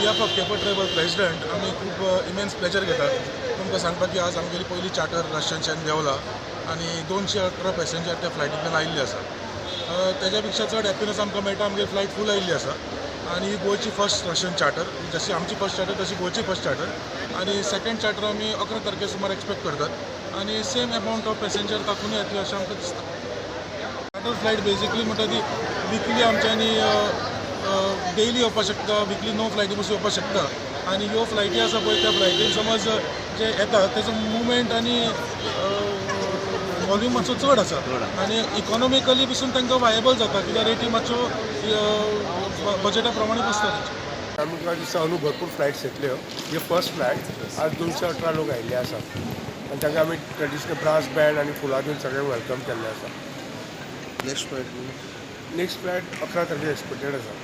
Behalf of Quepem tribal president आमी खूब immense pleasure घेतात तुमकां सांगपाक की आज आमगेली पयली चार्टर रशियनच्यान देंवला आनी 218 पॅसेंजर त्या फ्लायटींतल्यान आयिल्ले आसा. तेज्या पेक्षा चड हॅपिनस आमकां मेळटा, आमगेली फ्लायट फूल आयिल्ली आसा आनी ही गोंयची फर्स्ट रशियन चार्टर, जशी आमची फर्स्ट चार्टर तशी गोंयची फर्स्ट चार्टर आनी सेकंड चार्टर आमी 11 तारखे सुमार एक्सपेक्ट करतात आनी सेम अमावंट ऑफ पॅसेंजर तातूंत येतले अशें आमकां दिसता. चार्टर फ्लायट बेजिकली म्हणटा ती विकली आमच्यांनी डेली येवपाक शकता, विकली 9 फ्लायटी पसून येवपाक शकता आनी ह्यो फ्लायटी आसा पळय त्या फ्लायटीन समज जे येता तेजो मुवमेंट आनी वॉल्यूम मातसो चड आसा आनी इकॉनॉमिकली पसून तांकां वायबल जाता कित्याक रेटी मातश्यो बजेटा प्रमाणे बसता तेंच्यो. आमकां दिसता अंदू भरपूर फ्लायट्स येतल्यो. ही फर्स्ट फ्लायट, आज 218 लोक आयिल्ले आसा आनी तांकां आमी ट्रेडिशनल ब्रास बँड आनी फुलां दिवन सगळ्यांक welcome केल्लें आसा. Next flight? नेक्स्ट फ्लायट 11 तारखेर एक्सपेक्टेड आसा.